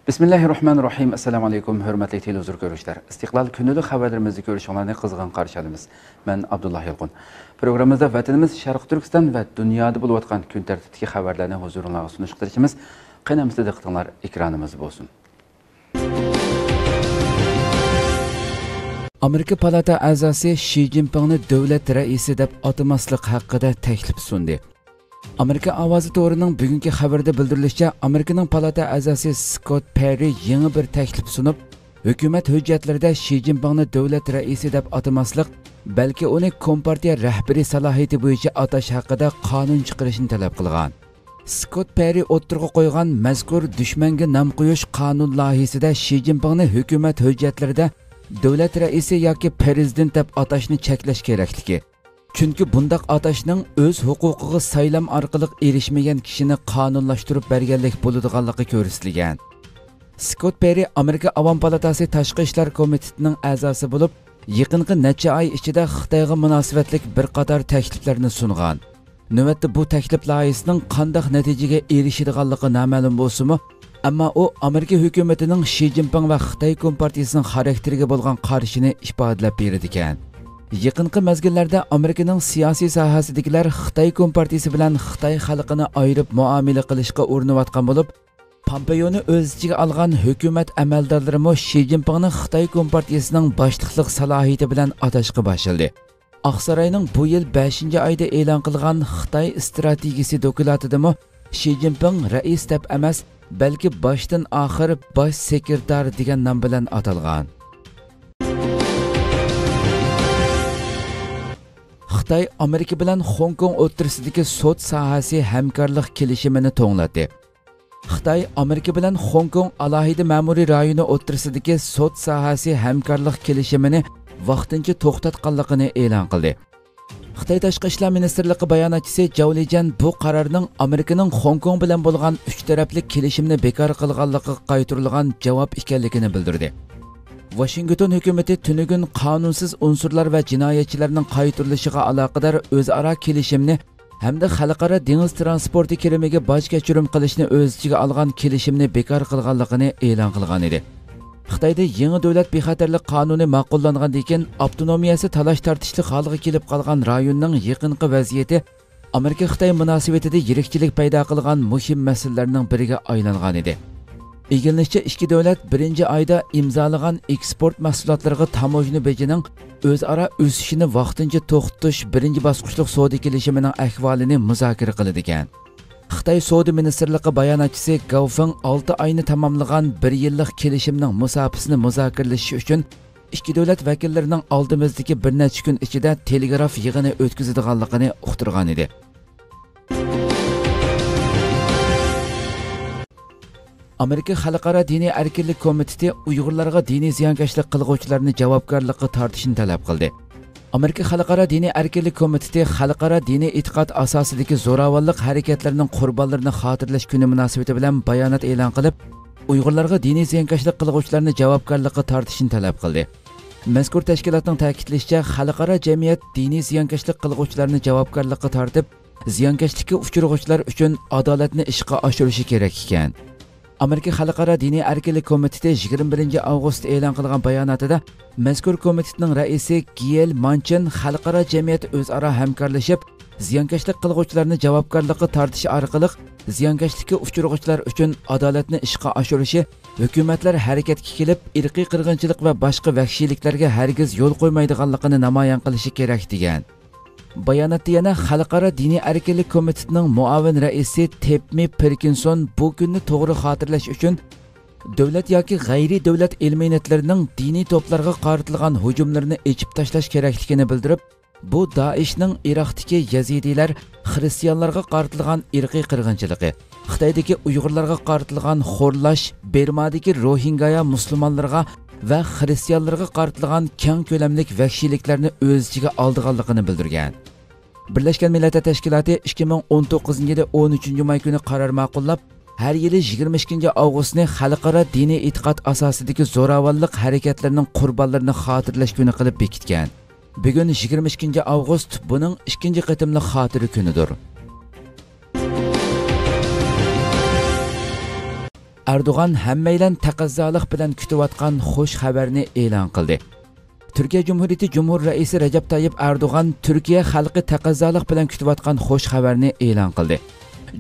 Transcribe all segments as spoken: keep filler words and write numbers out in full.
بىسمىللاھىررەھمانىررەھىم. ئەسسالامۇ ئەلەيكۇم، ھۆرمەتلىك تېلېۋىزور كۆرۈشلەر. ئىستىقلال كۈنلۈك خەۋەرلىرىمىزنى كۆرۈشۈڭلارنى قىزغىن قارشى ئالىمىز. مەن ئابدۇللا يالقۇن. پروگراممىمىزدا ۋەتىنىمىز شەرقىي تۈركىستان ۋە دۇنيادا بولۇۋاتقان كۈن تەرتىپتىكى خەۋەرلەرنى ھۇزۇرۇڭلارغا سۇنۇشقا تىرىشىمىز. قېنى ئەمىسە دىققىتىڭلار ئېكرانىمىزدا بولسۇن. ئامېرىكا پالاتا ئەزاسى شى جىنپىڭنى دۆلەت رەئىسى دەپ ئاتىماسلىق ھەققىدە تەكلىپ سۇندى. ئامېرىكا ئاۋازى تورىنىڭ بۈگۈنكى خەۋىرىدە بىلدۈرۈلۈشىچە، ئامېرىكىنىڭ پالاتا ئەزاسى سكوت پېررى يېڭى بىر تەكلىپ سۇنۇپ، ھۆكۈمەت ھۆججەتلىرىدە شى جىنپىڭنى دۆلەت رەئىسى دەپ ئاتىماسلىق، بەلكى ئۇنى كومپارتىيە رەھبىرى سالاھىيىتى بويىچە ئاتاش ھەققىدە قانۇن چىقىرىشنى تەلەپ قىلغان. سكوت پېررى ئوتتۇرىغا قويغان مەزكۇر دۈشمەنگە نام قويۇش قانۇن لايىھىسىدە شى جىنپىڭنى ھۆكۈمەت ھۆججەتلىرىدە دۆلەت رەئىسى ياكى پىرېزىدېنت دەپ ئاتاشنى چەكلەش كېرەكلىكى، چۈنكى بۇنداق ئاتاشنىڭ ئۆز ھوقۇقىغا سايلام ئارقىلىق ئېرىشمىگەن كىشىنى قانۇنلاشتۇرۇپ بەرگەنلىك بولىدىغانلىقى كۆرسىتىلگەن. سكوت پېررى ئامېرىكا ئاۋام پالاتاسى تاشقى ئىشلار كومىتېتىنىڭ ئەزاسى بولۇپ، يېقىنقى نەچچە ئاي ئىچىدە خىتايغا مۇناسىۋەتلىك بىر قاتار تەكلىپلەرنى سۇنغان. نۆۋەتتە بۇ تەكلىپ لايىھىسىنىڭ قانداق نەتىجىگە ئېرىشىدىغانلىقى نامەلۇم بولسىمۇ، ئەمما ئۇ ئامېرىكا ھۆكۈمىتىنىڭ شى جىنپىڭ ۋە خىتاي كومپارتىيىسىنىڭ خاراكتېرىگە بولغان قارىشىنى ئىپادىلەپ بېرىدىكەن. يېقىنقى مەزگىللەردە ئامېرىكىنىڭ سىياسىي ساھەسىدىكىلەر خىتاي كومپارتىيىسى بىلەن خىتاي خەلقىنى ئايرىپ مۇئامىلە قىلىشقا ئۇرۇنۇۋاتقان بولۇپ، پامپېئونى ئۆز ئىچىگە ئالغان ھۆكۈمەت ئەمەلدارلىرىمۇ شى جىنپىڭنى خىتاي كومپارتىيىسىنىڭ باشلىقلىق سالاھىيىتى بىلەن ئاتاشقا باشلىدى. ئاقساراينىڭ بۇ يىل بەشىنچى ئايدا ئېلان قىلغان خىتاي ئىستراتېگىيىسى دوكلاتىدىمۇ شى جىنپىڭ رەئىس دەپ ئەمەس، بەلكى باشتىن ئاخىر باش سېكرېتار دېگەن نام بىلەن ئاتالغان. خىتاي ئامېرىكا بىلەن خوڭكوڭ ئوتتۇرىسىدىكى سوت ساھەسى ھەمكارلىق كېلىشىمىنى توڭلاتتى. خىتاي ئامېرىكا بىلەن خوڭكوڭ ئالاھىدە مەمۇرىي رايونى ئوتتۇرىسىدىكى سوت ساھەسى ھەمكارلىق كېلىشىمىنى ۋاقتىنچە توختاتقانلىقىنى ئېلان قىلدى. خىتاي تاشقى ئىشلار مىنىستىرلىقى باياناتچىسى جاۋ لىجيەن بۇ قارارنىڭ ئامېرىكىنىڭ خوڭكوڭ بىلەن بولغان ئۈچ تەرەپلىك كېلىشىمنى بىكار قىلغانلىقىغا قايتۇرۇلغان جاۋاب ئىكەنلىكىنى بىلدۈردى. ۋاشىنگتون ھۆكۈمىتى تۈنۈگۈن قانۇنسىز ئۇنسۇرلار ۋە جىنايەتچىلەرنىڭ قايتۇرۇلۇشىغا ئالاقىدار ئۆزئارا كېلىشىمنى ھەمدە خەلقئارا دېڭىز ترانسپورتى كىرىمىگە باج كەچۈرۈم قىلىشنى ئۆز ئىچىگە ئالغان كېلىشىمنى بىكار قىلغانلىقىنى ئېلان قىلغان ئىدى. خىتايدا يېڭى دۆلەت بىخەتەرلىك قانۇنى ماقۇللانغاندىن كېيىن، ئاپتونومىيەسى تالاش-تارتىشلىق ھالغا كېلىپ قالغان رايوننىڭ يېقىنقى ۋەزىيىتى ئامېرىكا-خىتاي مۇناسىۋىتىدە يىرىكچىلىك پەيدا قىلغان مۇھىم مەسىلىلەرنىڭ بىرىگە ئايلانغانىدى. ئىگىلىنىشىچە، ئىككى دۆلەت بىرىنچى ئايدا ئىمزالىغان ئېكسپورت مەھسۇلاتلىرىغا تاموژنا بېجىنىڭ ئۆزئارا ئۆسۈشىنى ۋاقتىنچە توختىتىش بىرىنچى باسقۇچلۇق سودا كېلىشىمىنىڭ ئەھۋالىنى مۇزاكىرە قىلىدىكەن. خىتاي سودا مىنىستىرلىقى باياناتچىسى گاۋ فېڭ ئالتە ئاينى تاماملىغان بىر يىللىق كېلىشىمنىڭ مۇساپىسىنى مۇزاكىرىلىشىش ئۈچۈن ئىككى دۆلەت ۋەكىللىرىنىڭ ئالدىمىزدىكى بىر نەچچە كۈن ئىچىدە تېلېگراف يىغىنى ئۆتكۈزىدىغانلىقىنى ئۇقتۇرغان ئىدى. ئامېرىكا خەلقئارا دىنىي ئەركىنلىك كومىتېتى ئۇيغۇرلارغا دىنىي زىيانكەشلىك قىلغۇچىلارنى جاۋابكارلىققا تارتىشنى تەلەپ قىلدى. ئامېرىكا خەلقئارا دىنىي ئەركىنلىك كومىتېتى خەلقئارا دىنىي ئېتىقاد ئاساسىدىكى زوراۋانلىق ھەرىكەتلىرىنىڭ قۇربانلىرىنى خاتىرىلەش كۈنى مۇناسىۋىتى بىلەن بايانات ئېلان قىلىپ، ئۇيغۇرلارغا دىنىي زىيانكەشلىك قىلغۇچىلارنى جاۋابكارلىققا تارتىشنى تەلەپ قىلدى. مەزكۇر تەشكىلاتنىڭ تەكىتلىشىچە، خەلقئارا جەمئىيەت دىنىي زىيانكەشلىك قىلغۇچىلارنى جاۋابكارلىققا تارتىپ، زىيانكەشلىككە ئۇچرىغۇچىلار ئۈچۈن ئادالەتنى ئىشقا ئاشۇرۇشى كېرەك ئىكەن. ئامېرىكا خەلقئارا دىنىي ئەركىنلىك كومىتېتى يىگىرمە بىرىنچى ئاۋغۇستتا ئېلان قىلغان باياناتىدا، مەزكۇر كومىتېتنىڭ رەئىسى گېيل مانچىن خەلقئارا جەمئىيەت ئۆزئارا ھەمكارلىشىپ، زىيانكەشلىك قىلغۇچىلارنى جاۋابكارلىققا تارتىش ئارقىلىق زىيانكەشلىككە ئۇچرىغۇچىلار ئۈچۈن ئادالەتنى ئىشقا ئاشۇرۇشى، ھۆكۈمەتلەر ھەرىكەتكە كېلىپ، ئىرقىي قىرغىنچىلىق ۋە باشقا ۋەھشىيلىكلەرگە ھەرگىز يول قويمايدىغانلىقىنى نامايان قىلىشى كېرەك، دېگەن. باياناتتا يەنە خەلقئارا دىنىي ئەركىنلىك كومىتېتىنىڭ مۇئاۋىن رەئىسى تېپمى پېركىنسون بۇ كۈننى توغرا خاتىرىلەش ئۈچۈن دۆلەت ياكى غەيرىي دۆلەت ئېلېمېنتلىرىنىڭ دىنىي توپلارغا قارىتىلغان ھۇجۇملىرىنى ئېچىپ تاشلاش كېرەكلىكىنى بىلدۈرۈپ، بۇ دائىشنىڭ ئىراقتىكى يەزىدىيلەر، خىرىستىيانلارغا قارىتىلغان ئىرقىي قىرغىنچىلىقى، خىتايدىكى ئۇيغۇرلارغا قارىتىلغان خورلاش، بىرمادىكى روھىنگايا مۇسۇلمانلىرىغا ۋە خىرىستىيانلىرىغا قارىتىلغان كەڭ كۆلەملىك ۋەھشىيلىكلەرنى ئۆز ئىچىگە ئالىدىغانلىقىنى بىلدۈرگەن. بىرلەشكەن مىللەتلەر تەشكىلاتى ئىككى مىڭ ئون توققۇزىنچى يىلى ئون ئۈچىنچى ماي كۈنى قارار ماقۇللاپ، ھەر يىلى يىگىرمە ئىككىنچى ئاۋغۇستنى خەلقئارا دىنىي ئېتىقاد ئاساسىدىكى زوراۋانلىق ھەرىكەتلىرىنىڭ قۇربانلىرىنى خاتىرىلەش كۈنى قىلىپ بېكىتكەن. بۈگۈن يىگىرمە ئىككىنچى ئاۋغۇست بۇنىڭ ئىككىنچى قېتىملىق خاتىرە كۈنىدۇر. ئەردوغان ھەممەيلەن تەقەززالىق بىلەن كۈتۈۋاتقان خوش خەۋەرنى ئېلان قىلدى. تۈركىيە جۇمھۇرىيىتى جۇمھۇر رەئىسى رەجەپ تايىپ ئەردوغان تۈركىيە خەلقى تەقەززالىق بىلەن كۈتۈۋاتقان خوش خەۋەرنى ئېلان قىلدى.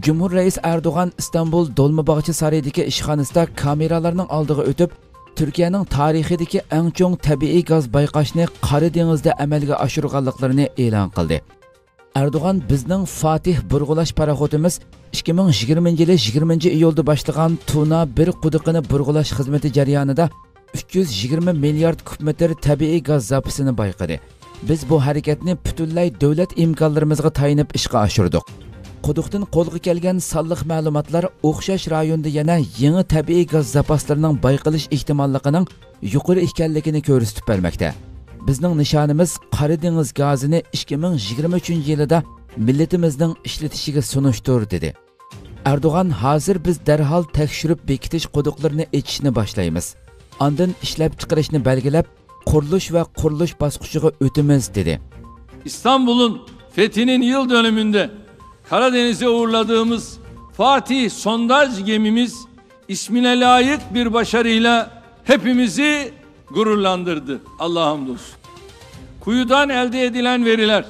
جۇمھۇر رەئىس ئەردوغان ئىستانبۇل دولماباغچە سارىيىدىكى ئىشخانىسىدا كامېرالارنىڭ ئالدىغا ئۆتۈپ، تۈركىيەنىڭ تارىخىدىكى ئەڭ چوڭ تەبىئىي گاز بايقاشنى قارا دېڭىزدا ئەمەلگە ئاشۇرغانلىقلىرىنى ئېلان قىلدى. ئەردوغان، بىزنىڭ فاتىھ بۇرغىلاش پاراخوتىمىز ئىككى مىڭ يىگىرمىنچى يىلى يىگىرمىنچى ئىيۇلدا باشلىغان تۇنا بىر قۇدۇقىنى بۇرغىلاش خىزمىتى جەريانىدا ئۈچ يۈز يىگىرمە مىليارد كۇب مېتىر تەبىئىي گاز زاپىسىنى بايقىدى. بىز بۇ ھەرىكەتنى پۈتۈنلەي دۆلەت ئىمكانلىرىمىزغا تايىنىپ ئىشقا ئاشۇردۇق. قۇدۇقتىن قولغا كەلگەن سانلىق مەلۇماتلار ئوخشاش رايوندا يەنە يېڭى تەبىئىي گاز زاپاسلىرىنىڭ بايقىلىش ئېھتىماللىقىنىڭ يۇقىرى ئىكەنلىكىنى كۆرسىتىپ بەرمەكتە. بىزنىڭ نىشانىمىز قارا دېڭىز گازىنى ئىككى مىڭ يىگىرمە ئۈچىنچى يىلىدا مىللىتىمىزنىڭ ئىشلىتىشىگە سۇنۇشتۇر، دېدى. ئەردوغان، ھازىر بىز دەرھال تەكشۈرۈپ بېكىتىش قۇدۇقلىرىنى ئېچىشنى باشلايمىز. ئاندىن ئىشلەپچىقىرىشنى بەلگىلەپ، قۇرۇلۇش ۋە قۇرۇلۇش باسقۇچىغا ئۆتىمىز، دېدى. İstanbul'un fethinin yıl dönümünde Karadeniz'e uğurladığımız Fatih sondaj gemimiz ismine layık bir başarıyla hepimizi gururlandırdı. Allah'a hamdolsun. Kuyudan elde edilen veriler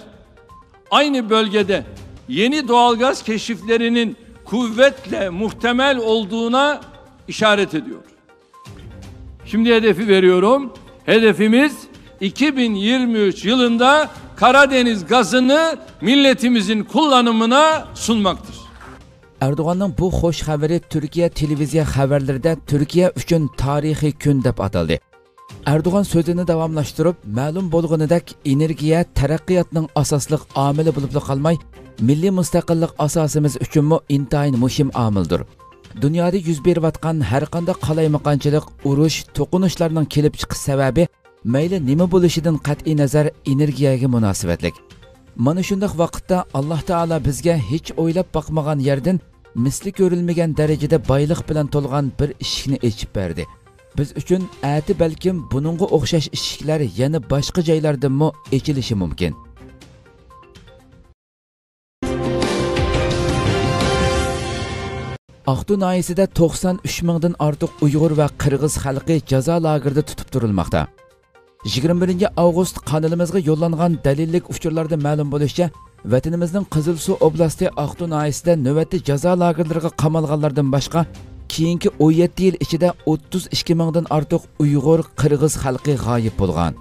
aynı bölgede yeni doğalgaz keşiflerinin kuvvetle muhtemel olduğuna işaret ediyor. Şimdi hedefi veriyorum. Hedefimiz iki bin yirmi üç yılında Karadeniz gazını milletimizin kullanımına sunmaktır. ئەردوغاننىڭ بۇ خوش خەۋىرى تۈركىيە تېلېۋىزىيە خەۋەرلىرىدە تۈركىيە ئۈچۈن تارىخىي كۈن دەپ ئاتالدى. ئەردوغان سۆزىنى داۋاملاشتۇرۇپ، مەلۇم بولغىنىدەك، ئېنېرگىيە تەرەققىياتنىڭ ئاساسلىق ئامىلى بولۇپلا قالماي، مىللىي مۇستەقىللىق ئاساسىمىز ئۈچۈنمۇ ئىنتايىن مۇھىم ئامىلدۇر. دۇنيادا يۈز بېرىۋاتقان ھەرقانداق قالايمىقانچىلىق، ئۇرۇش، توقۇنۇشلارنىڭ كېلىپ چىقىش سەۋەبى مەيلى نېمە بولۇشىدىن قەتئىينەزەر، ئېنېرگىيەگە مۇناسىۋەتلىك. مانا شۇنداق ۋاقىتتا ئاللاھ تائالا بىزگە ھېچ ئويلاپ باقمىغان يەردىن مىسلى كۆرۈلمىگەن دەرىجىدە بايلىق بىلەن تولغان بىر ئىشىكنى ئېچىپ بەردى. بىز ئۈچۈن ئەتە بەلكىم بۇنىڭغا ئوخشاش ئىشىكلەر يەنە باشقا جايلاردىنمۇ ئېچىلىشى مۇمكىن. ئاقتۇ ناھىيەسىدە توقسان ئۈچ مىڭدىن ئارتۇق ئۇيغۇر ۋە قىرغىز خەلقى جازا لاگېرىدا تۇتۇپ تۇرۇلماقتا. يىگىرمە بىرىنچى ئاۋغۇست قانىلىمىزغا يوللانغان دەلىللىك ئۇچۇرلاردا مەلۇم بولۇشىچە، ۋەتىنىمىزنىڭ قىزىلسۇ ئوبلاستى ئاقتۇ ناھىيەسىدە نۆۋەتتە جازا لاگېرلىرىغا قامالغانلاردىن باشقا، كېيىنكى ئون يەتتە يىل ئىچىدە ئوتتۇز ئىككى مىڭدىن ئارتۇق ئۇيغۇر، قىرغىز خەلقى غايىب بولغان.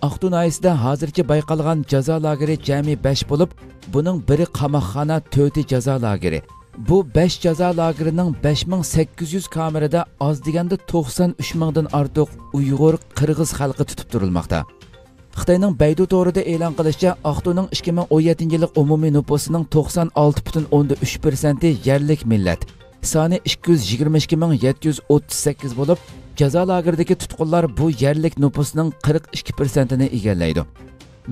ئاقتۇ ناھىيەسىدە ھازىرچە بايقالغان جازا لاگېرى جەمئىي بەش بولۇپ، بۇنىڭ بىرى قاماقخانا، تۆتى جازا لاگېرى. بۇ بەش جازا لاگېرىنىڭ بەش مىڭ سەككىز يۈز كامېرىدا ئاز دېگەندە توقسان ئۈچ مىڭدىن ئارتۇق ئۇيغۇر، قىرغىز خەلقى تۇتۇپ تۇرۇلماقتا. خىتاينىڭ بەيدۇ تورىدا ئېلان قىلىشىچە، ئاقتۇنىڭ ئىككى مىڭ ئون يەتتىنچى يىللىق ئومۇمىي نوپۇسىنىڭ توقسان ئالتە پۈتۈن ئوندىن ئۈچ پىرسەنتى يەرلىك مىللەت، سانى ئىككى يۈز يىگىرمە ئىككى مىڭ يەتتە يۈز ئوتتۇز سەككىز بولۇپ، جازا لاگېرىدىكى تۇتقۇنلار بۇ يەرلىك نوپۇسنىڭ قىرىق ئىككى پىرسەنتىنى ئىگىلەيدۇ.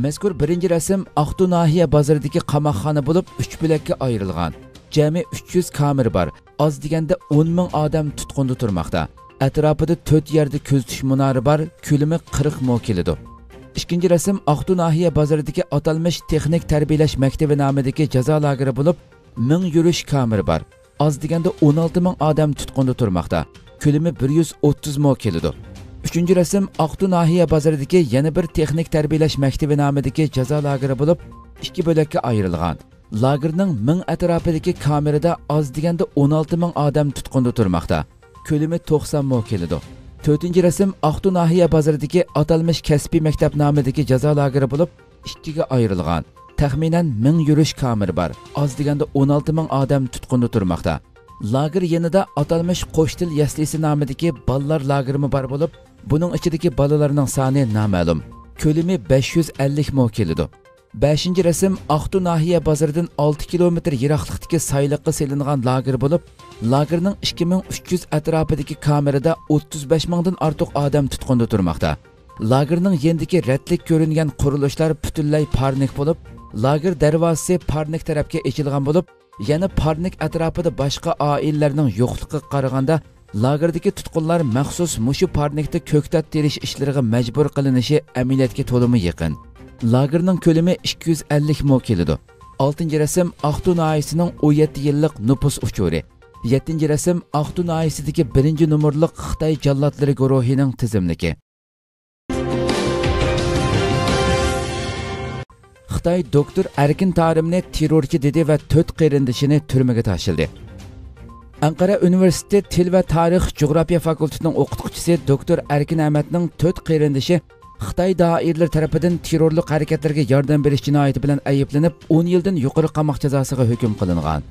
مەزكۇر بىرىنچى رەسىم ئاقتۇ ناھىيە بازىرىدىكى قاماقخانا بولۇپ، ئۈچ بۆلەككە ئايرىلغان. جەمئىي ئۈچ يۈز كامېرا بار. ئاز دېگەندە ئون مىڭ ئادەم تۇتقۇندا تۇرماقتا. ئەتراپىدا تۆت يەردە كۆزىتىش مۇنارى بار، كۆلىمى قىرىق مو كېلىدۇ. ئىككىنچى رەسىم ئاقتۇ ناھىيە بازىرىدىكى ئاتالمىش تېخنىك تەربىيەلەش مەكتىپى نامىدىكى جازا لاگېرى بولۇپ، مىڭ يۈرۈش كامېرا بار. ئاز دېگەندە ئون ئالتە مىڭ ئادەم تۇتقۇندا تۇرماقتا. كۆلىمى بىر يۈز ئوتتۇز مو كېلىدۇ. ئۈچىنچى رەسىم ئاقتۇ ناھىيە بازىرىدىكى يەنە بىر تېخنىك تەربىيەلەش مەكتىپى نامىدىكى جازا لاگېرى بولۇپ، ئىككى بۆلەككە ئايرىلغان. لاگېرنىڭ مىڭ ئەتراپىدىكى كامېرىدا ئاز دېگەندە ئون ئالتە مىڭ ئادەم تۇتقۇندا تۇرماقتا. كۆلىمى توقسان مو كېلىدۇ. تۆتىنچى رەسىم ئاقتۇ ناھىيە بازىرىدىكى ئاتالمىش كەسپىي مەكتەپ نامىدىكى جازا لاگېرى بولۇپ، ئىككىگە ئايرىلغان. تەخمىنەن مىڭ يۈرۈش كامېرا بار. ئاز دېگەندە ئون ئالتە مىڭ ئادەم تۇتقۇندا تۇرماقتا. لاگېر يېنىدا ئاتالمىش قوش تىل يەسلىسى نامىدىكى بالىلار لاگېرىمۇ بار بولۇپ، بۇنىڭ ئىچىدىكى بالىلارنىڭ سانى نامەلۇم. كۆلىمى بەش يۈز ئەللىك مو كېلىدۇ. بەشىنچى رەسىم ئاقتۇ ناھىيە بازىرىدىن ئالتە كىلومېتىر يىراقلىقتىكى سايلىققا سېلىنغان لاگېر بولۇپ، لاگېرنىڭ ئىككى مىڭ ئۈچ يۈز ئەتراپىدىكى كامېرىدا ئوتتۇز بەش مىڭدىن ئارتۇق ئادەم تۇتقۇندا تۇرماقتا. لاگېرنىڭ يېنىدىكى رەتلىك كۆرۈنگەن قۇرۇلۇشلار پۈتۈنلەي پارنىك بولۇپ، لاگېر دەرۋازىسى پارنىك تەرەپكە ئېچىلغان بولۇپ، يەنە پارنىك ئەتراپىدا باشقا ئائىلىلەرنىڭ يوقلۇقىغا قارىغاندا، لاگېردىكى تۇتقۇنلار مەخسۇس مۇشۇ پارنىكتا كۆكتات تېرىش ئىشلىرىغا مەجبۇر قىلىنىشى ئەمەلىيەتكە تولىمۇ يېقىن. لاگېرنىڭ كۆلىمى ئىككى يۈز ئەللىك مو كېلىدۇ. ئالتىنچى رەسىم ئاقتۇ ناھىيەسىنىڭ ئون يەتتە يىللىق نوپۇس ئۇچۇرى. يەتتىنچى رەسىم، ئاقتۇ ناھىيەسىدىكى بىرىنچى نومۇرلۇق خىتاي جاللاتلىرى گۇرۇھىنىڭ تىزىملىكى. خىتاي دوكتور ئەركىن تارىمنى تېررورچى دېدى ۋە تۆت قېرىندىشىنى تۈرمىگە تاشلىدى. ئەنقەرە ئۇنىۋېرسىتېتى تىل ۋە تارىخ جۇغراپىيە فاكۇلتېتىنىڭ ئوقۇتقۇچىسى دوكتور ئەركىن ئەمەتنىڭ تۆت قېرىندىشى خىتاي دائىرىلىرى تەرىپىدىن تېررورلۇق ھەرىكەتلىرىگە ياردەم بېرىش جىنايىتى بىلەن ئەيىبلىنىپ، ئون يىلدىن يۇقىرى قاماق جازاسىغا ھۆكۈم قىلىنغان.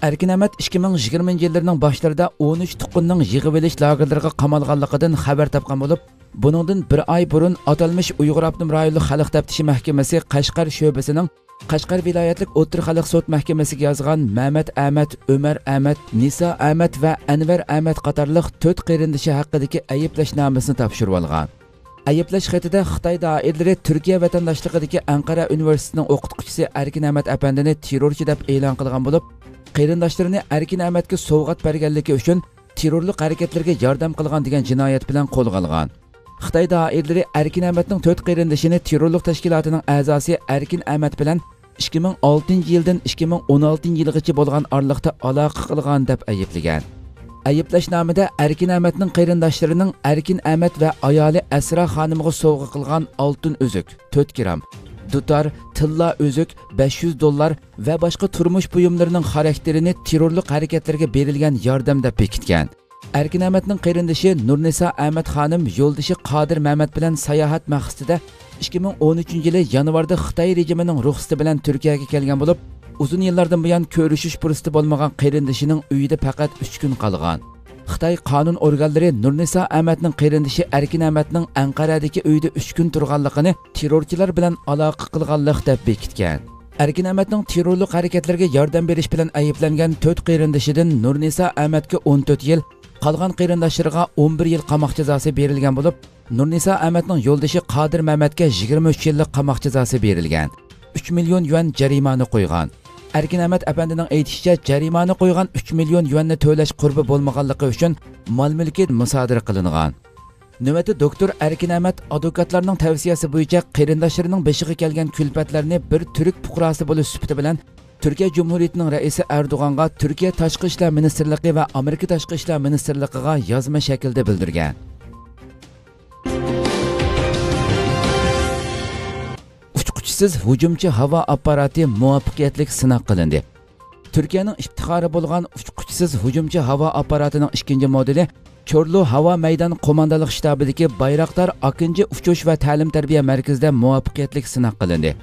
ئەركىن ئەمەت ئىككى مىڭ يىگىرمىنچى يىللىرىنىڭ باشلىرىدا ئون ئۈچ تۇغقاننىڭ يىغىۋېلىش لاگېرلىرىغا قامالغانلىقىدىن خەۋەر تاپقان بولۇپ، بۇنىڭدىن بىر ئاي بۇرۇن ئاتالمىش ئۇيغۇر ئاپتونوم رايونلۇق خەلق تەپتىشى مەھكىمىسى قەشقەر شۆبىسىنىڭ قەشقەر ۋىلايەتلىك ئوتتۇرا خەلق سوت مەھكىمىسىگە يازغان مەمەت ئەمەت، ئۆمەر ئەمەت، نىسا ئەمەت ۋە ئەنۋەر ئەمەت قاتارلىق تۆت قېرىندىشى ھەققىدىكى ئەيىبلەشنامىسىنى تاپشۇرۇۋالغان. ئەيىبلەش خېتىدە خىتاي دائىرىلىرى تۈركىيە ۋەتەنداشلىقىدىكى ئەنقەرە ئۇنىۋېرسىتېتىنىڭ ئوقۇتقۇچىسى ئەركىن ئەمەت ئەپەندىنى تېررورچى دەپ ئېلان قىلغان بولۇپ، قېرىنداشلىرىنى ئەركىن ئەمەتكە سوۋغات بەرگەنلىكى ئۈچۈن تېررورلۇق ھەرىكەتلىرىگە ياردەم قىلغان دېگەن جىنايەت بىلەن قولغا ئالغان. خىتاي دائىرىلىرى ئەركىن ئەمەتنىڭ تۆت قېرىندىشىنى تېررورلۇق تەشكىلاتىنىڭ ئەزاسى ئەركىن ئەمەت بىلەن ئىككى مىڭ ئالتىنچى يىلدىن ئىككى مىڭ ئون ئالتىنچى يىلغىچە بولغان ئارىلىقتا ئالاقە قىلغان دەپ ئەيىبلىگەن. ئەيىبلەشنامىدە ئەركىن ئەمەتنىڭ قېرىنداشلىرىنىڭ ئەركىن ئەمەت ۋە ئايالى ئەسرا خانىمغا سوۋغا قىلغان ئالتۇن ئۈزۈك، تۆت گرام، دۇتار، تىللا ئۈزۈك، بەش يۈز دوللار ۋە باشقا تۇرمۇش بۇيۇملىرىنىڭ خاراكتېرىنى تېررورلۇق ھەرىكەتلىرىگە بېرىلگەن ياردەم دەپ بېكىتكەن. ئەركىن ئەمەتنىڭ قېرىندىشى نۇرنىسا ئەمەت خانىم يولدىشى قادىر مەمەت بىلەن ساياھەت مەقسىتىدە ئىككى مىڭ ئون ئۈچىنچى يىلى يانۋاردا خىتاي رېجىمىنىڭ رۇخسىتى بىلەن تۈركىيەگە كەلگەن بولۇپ، ئۇزۇن يىللاردىن بۇيان كۆرۈشۈش پۇرسىتى بولمىغان قېرىندىشىنىڭ ئۆيىدە پەقەت ئۈچ كۈن قالغان. خىتاي قانۇن ئورگانلىرى نۇرنىسا ئەمەتنىڭ قېرىندىشى ئەركىن ئەمەتنىڭ ئەنقەرەدىكى ئۆيىدە ئۈچ كۈن تۇرغانلىقىنى تېررورچىلار بىلەن ئالاقە قىلغانلىق دەپ بېكىتكەن. ئەركىن ئەمەتنىڭ تېررورلۇق ھەرىكەتلىرىگە ياردەم بېرىش بىلەن ئەيىبلەنگەن تۆت قېرىندىشىدىن نۇرنىسا ئەمەتكە ئون تۆت يىل، قالغان قېرىنداشلىرىغا ئون بىر يىل قاماق جازاسى بېرىلگەن بولۇپ، نۇرنىسا ئەمەتنىڭ يولدىشى قادىر مەمەتكە يىگىرمە ئۈچ يىللىق قاماق جازاسى بېرىلگەن. ئۈچ مىليون يۈەن جەرىمانە قويغان. ئەركىن ئەمەت ئەپەندىنىڭ ئېيتىشىچە، جەرىمانە قويغان ئۈچ مىليون يۈەننى تۆلەش قۇربى بولمىغانلىقى ئۈچۈن مال-مۈلكى مۇسادىرە قىلىنغان. نۆۋەتتە دوكتور ئەركىن ئەمەت ئادۋوكاتلارنىڭ تەۋسىيەسى بويىچە قېرىنداشلىرىنىڭ بېشىغا كەلگەن كۈلپەتلەرنى بىر تۈرك پۇقراسى بولۇش سۈپىتى بىلەن تۈركىيە جۇمھۇرىيىتىنىڭ رەئىسى ئەردوغانغا تۈركىيە تاشقى ئىشلار مىنىستىرلىقى ۋە ئامېرىكا تاشقى ئىشلار مىنىستىرلىقىغا يازما شەكىلدە بىلدۈرگەن. ئۇچقۇچىسىز ھۇجۇمچى ھاۋا ئاپپاراتى مۇۋەپپەقىيەتلىك سىناق قىلىندى. تۈركىيەنىڭ ئىپتىخارى بولغان ئۇچقۇچىسىز ھۇجۇمچى ھاۋا ئاپپاراتىنىڭ ئىككىنچى مودېلى چورلۇ ھاۋا مەيدان قوماندانلىق شتابىدىكى بايراقدار ئاكىنچى ئۇچۇش ۋە تەلىم تەربىيە مەركىزىدە مۇۋەپپەقىيەتلىك سىناق قىلىندى.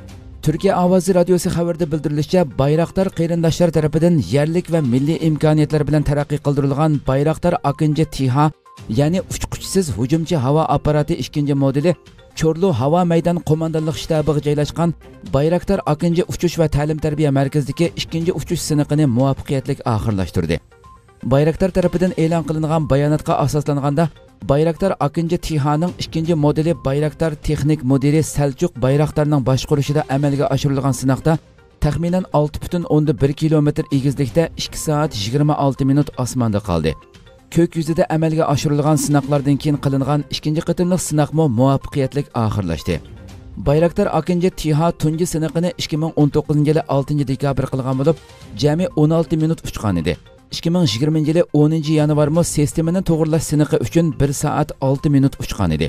تۈركىيە ئاۋازى رادىيوسى خەۋىرىدە بىلدۈرۈلۈشىچە، بايراقدار قېرىنداشلار تەرىپىدىن يەرلىك ۋە مىللىي ئىمكانىيەتلەر بىلەن تەرەققىي قىلدۇرۇلغان بايراقدار ئاكىنچى تىھا، يەنى ئۇچقۇچىسىز ھۇجۇمچى ھاۋا ئاپپاراتى ئىككىنچى مودېلى چورلۇ ھاۋا مەيدان قوماندانلىق شتابىغا جايلاشقان بايراقدار ئاكىنچى ئۇچۇش ۋە تەلىم تەربىيە مەركىزىدىكى ئىككىنچى ئۇچۇش سىنىقىنى مۇۋەپپەقىيەتلىك ئاخىرلاشتۇردى. بايراقدار تەرىپىدىن ئېلان قىلىنغان باياناتقا ئاساسلانغاندا، بايراقدار ئاكىنچى تىھانىڭ ئىككىنچى مودېلى بايراقدار تېخنىك مۇدىرى سەلچۇق بايراقدارنىڭ باشقۇرۇشىدا ئەمەلگە ئاشۇرۇلغان سىناقتا تەخمىنەن ئالتە پۈتۈن ئوندىن بىر كىلومېتىر ئېگىزلىكتە ئىككى سائەت يىگىرمە ئالتە مىنۇت ئاسماندا قالدى. كۆك يۈزىدە ئەمەلگە ئاشۇرۇلغان سىناقلاردىن كېيىن قىلىنغان ئىككىنچى قېتىملىق سىناقمۇ مۇۋەپپەقىيەتلىك ئاخىرلاشتى. بايراقدار ئاكىنچى تىھا تۇنجى سىنىقىنى ئىككى مىڭ ئون توققۇزىنچى يىلى ئالتىنچى دېكابىر قىلغان بولۇپ، جەمئىي ئون ئالتە مىنۇت ئۇچقان ئىدى. ئىككى مىڭ يىگىرمىنچى يىلى ئونىنچى يانۋارمۇ سىستېمىنى توغرىلاش سىنىقى ئۈچۈن بىر سائەت ئالتە مىنۇت ئۇچقان ئىدى.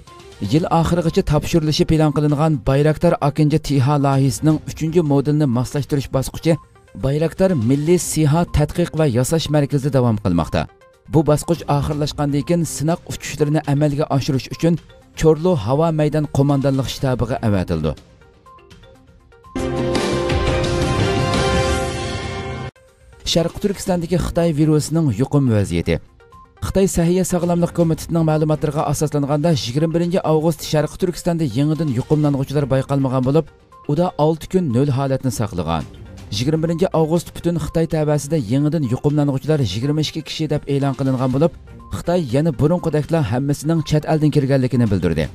يىل ئاخىرىغىچە تاپشۇرۇلۇشى پىلان قىلىنغان بايراقدار ئاكىنچى تىھا لايىھىسىنىڭ ئۈچىنچى مودېلىنى ماسلاشتۇرۇش باسقۇچى بايراقدار مىللىي سىھا تەتقىق ۋە ياساش مەركىزىدە داۋام قىلماقتا. بۇ باسقۇچ ئاخىرلاشقاندىن كېيىن، سىناق ئۇچۇشلىرىنى ئەمەلگە ئاشۇرۇش ئۈچۈن چورلو ھاۋا مەيدان قوماندانلىق شتابىغا ئەۋەتىلىدۇ. شەرقىي تۈركىستاندىكى خىتاي ۋىرۇسىنىڭ يۇقۇم ۋەزىيىتى. خىتاي سەھىيە ساغلاملىق كومىتېتىنىڭ مەلۇماتلىرىغا ئاساسلانغاندا، يىگىرمە بىرىنچى ئاۋغۇست شەرقىي تۈركىستاندا يېڭىدىن يۇقۇملانغۇچىلار بايقالمىغان بولۇپ، ئۇدا ئالتە كۈن نۆل ھالەتنى ساقلىغان. يىگىرمە بىرىنچى ئاۋغۇست پۈتۈن خىتاي تەۋەسىدە يېڭىدىن يۇقۇملانغۇچىلار يىگىرمە ئىككى كىشى دەپ ئېلان قىلىنغان بولۇپ، خىتاي يەنە بۇرۇنقىدەكلا ھەممىسىنىڭ چەت ئەلدىن كىرگەنلىكىنى بىلدۈردى.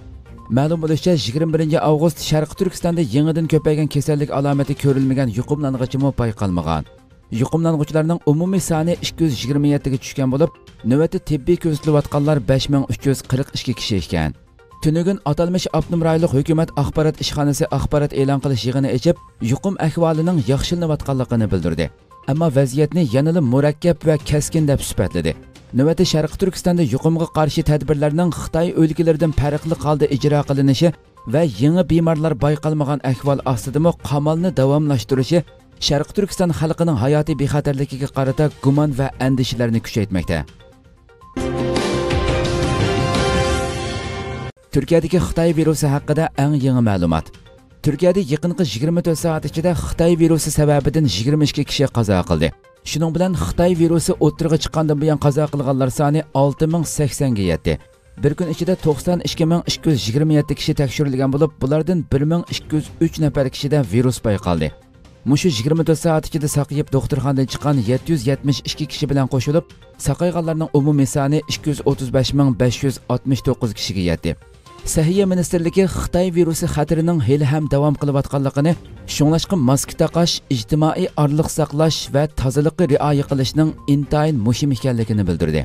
مەلۇم بولۇشىچە، يىگىرمە بىرىنچى ئاۋغۇست شەرقىي تۈركىستاندا يېڭىدىن كۆپەيگەن كېسەللىك ئالامىتى كۆرۈلمىگەن يۇقۇملانغۇچىمۇ بايقالمىغان. يۇقۇملانغۇچىلارنىڭ ئومۇمىي سانى ئىككى يۈز يىگىرمە يەتتىگە چۈشكەن بولۇپ، نۆۋەتتە تېببىي كۆزىتىلىۋاتقانلار بەش مىڭ ئۈچ يۈز قىرىق ئىككى كىشى ئىكەن. تۈنۈگۈن ئاتالمىش ئاپتونوم رايونلۇق ھۆكۈمەت ئاخبارات ئىشخانىسى ئاخبارات ئېلان قىلىش يىغىنى ئېچىپ، يۇقۇم ئەھۋالىنىڭ ياخشىلىنىۋاتقانلىقىنى بىلدۈردى. ئەمما ۋەزىيەتنى يەنىلا مۇرەككەپ ۋە كەسكىن دەپ سۈپەتلىدى. نۆۋەتتە شەرقىي تۈركىستاندا يۇقۇمغا قارشى تەدبىرلەرنىڭ خىتاي ئۆلكىلىرىدىن پەرقلىق ھالدا ئىجرا قىلىنىشى ۋە يېڭى بىمارلار بايقالمىغان ئەھۋال ئاستىدىمۇ قامالنى داۋاملاشتۇرۇشى شەرقىي تۈركىستان خەلقىنىڭ ھاياتىي بىخەتەرلىكىگە قارىتا گۇمان ۋە ئەندىشىلەرنى كۈچەيتمەكتە. تۈركىيەدىكى خىتاي ۋىرۇسى ھەققىدە ئەڭ يېڭى مەلۇمات. تۈركىيەدە يېقىنقى يىگىرمە تۆت سائەت ئىچىدە خىتاي ۋىرۇسى سەۋەبىدىن يىگىرمە ئىككى كىشى قازا قىلدى. شۇنىڭ بىلەن خىتاي ۋىرۇسى ئوتتۇرىغا چىققاندىن بۇيان قازا قىلغانلار سانى ئالتە مىڭ سەكسەنگە يەتتى. بىر كۈن ئىچىدە توقسان ئىككى مىڭ ئىككى يۈز يىگىرمە يەتتە كىشى تەكشۈرۈلگەن بولۇپ، بۇلاردىن بىر مىڭ ئىككى يۈز ئۈچ نەپەر كىشىدە ۋىرۇس بايقالدى. مۇشۇ يىگىرمە تۆت سائەت ئىچىدە ساقىيىپ، دوختۇرخانىدىن چىققان يەتتە يۈز يەتمىش ئىككى كىشى بىلەن قوشۇلۇپ، ساقايغانلارنىڭ ئومۇمىي سانى ئىككى يۈز ئوتتۇز بەش مىڭ بەش يۈز ئاتمىش توققۇز كىشىگە يەتتى. سەھىيە مىنىستىرلىكى خىتاي ۋىرۇسى خەتىرىنىڭ ھېلىھەم داۋام قىلىۋاتقانلىقىنى، شۇڭلاشقا ماسكا تاقاش، ئىجتىمائىي ئارىلىق ساقلاش ۋە تازىلىققا رىئايە قىلىشنىڭ ئىنتايىن مۇھىم ئىكەنلىكىنى بىلدۈردى.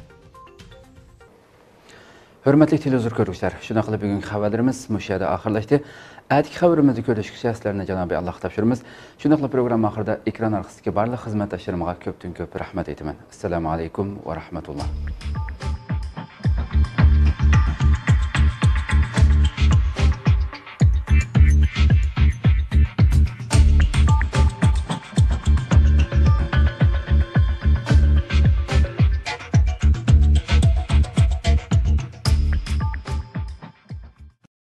ھۆرمەتلىك تېلېۋىزور كۆرگۈچىلەر، شۇنداقلا بۈگۈنكى خەۋەرلىرىمىز مۇشۇ يەردە ئاخىرلاشتى. ئەتىكى خەۋىرىمىزدە كۆرۈشكىچە سىلەرنى جانابى ئاللاھقا تاپشۇرىمىز. شۇنداقلا پروگرامما ئاخىرىدا ئېكران ئارقىسىدىكى بارلىق خىزمەتداشلىرىمغا كۆپتىن كۆپ رەھمەت ئېيتىمەن. ئەسسالامۇ ئەلەيكۇم ۋە رەھمەتۇللا.